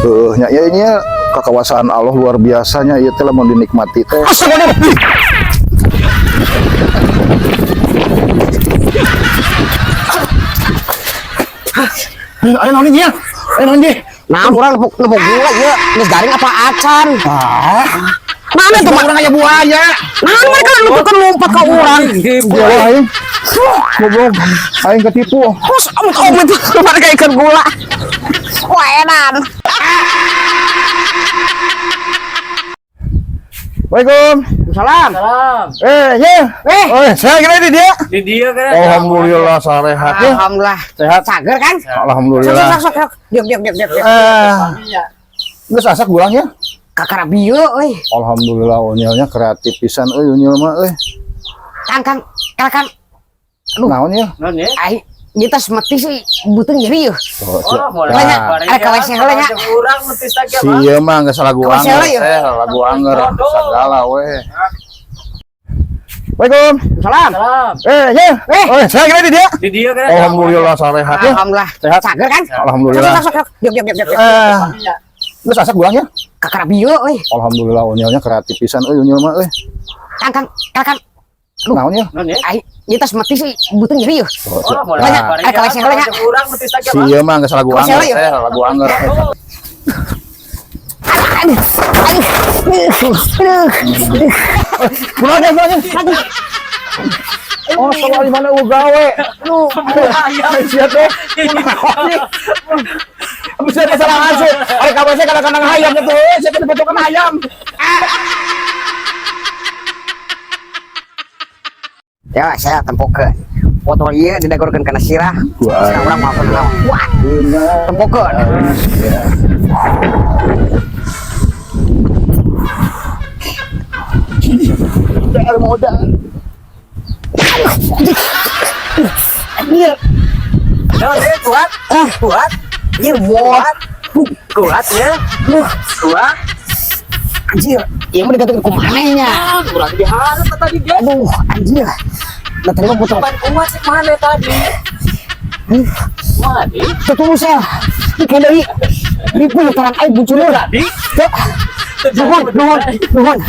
Nya ya ini ya kekuasaan Allah luar biasanya ieu teh lamun dinikmati teh. Astagfirullah. Ayo naon nya? Ayo naon deui? Nah, urang nepuk nepuk gula ieu geus garing apa acan? Ah, Mana tuh urang aya buaya. Nah, mereka nutukan lompat ke urang. Goblok aing. Goblok. Aing ketipu. Terus om om itu mereka ikan gula. Wah, edan. Waalaikum. Salam. Salam. Eh, nya. Eh. Oh, saya kira di dia. Di dia kan. Alhamdulillah sarehat ya. Alhamdulillah. Sehat. Cager kan? Alhamdulillah. Sok sok sok sok. Diam diam diam diam. Eh, geus asak gulangnya. Kakara bieu euy. Alhamdulillah unyilnya kreatif pisan euy unyil mah euy. Kang kang kang kang. Aduh. Naon ya? Non ya. Ai kita semeti sih butuh nyeri yeuh. Oh, Oh, boleh. Banyak. Ada KWC heula nya. Urang metis lagi Si apa? ieu mah geus lagu Kawas anger, heula ya? eh lagu anger sagala we. Waalaikum. Salam. Salam. Eh, nya. Eh. Oh, saya kira di dia. Di dia kan. Alhamdulillah sarehat ya. Alhamdulillah. Sehat. Cager kan? Alhamdulillah. Sok sok sok. Diam diam diam diam. Eh, geus asak gulangnya. Kakara bieu euy. Alhamdulillah unyilnya kreatif pisan euy unyil mah euy. Kang kang kang kang. Naon ya? Non ya. Ai kita semeti sih butuh nyeri yeuh. Oh, Oh, boleh. Banyak. Ada KWC heula nya. Urang metis lagi Si apa? ieu mah geus lagu Kawas anger, heula ya? eh lagu anger. Aduh, aduh, aduh, aduh. Gulangnya, gulangnya. Oh, soal di mana eueuh gawe? Aduh, Sia teh. Bisa masalah asup. Ada KWC kadang-kadang hayam gitu. Eh, sia teh dipotokan hayam. Ya, saya tempokeun. Foto ieu didagorkeun kana sirah. Wah. Sirah urang mah naon. Wah, tempokeun. Ada modal. Anjir, Non ya, kuat. ah, Kuat. anjir bot. Kuat ya. Duh, Kuat. anjir, ieu mah digantungkeun ku maneh nya. Urang diharap tadi dia. Aduh, anjir. Nah, tadi mah foto. Pan kuat sih mana tadi? Wah, di. Tuh tunggu sel. Ini kayak dari di putaran air bucurnya. Tadi. Tuh. Nuhun, nuhun, nuhun.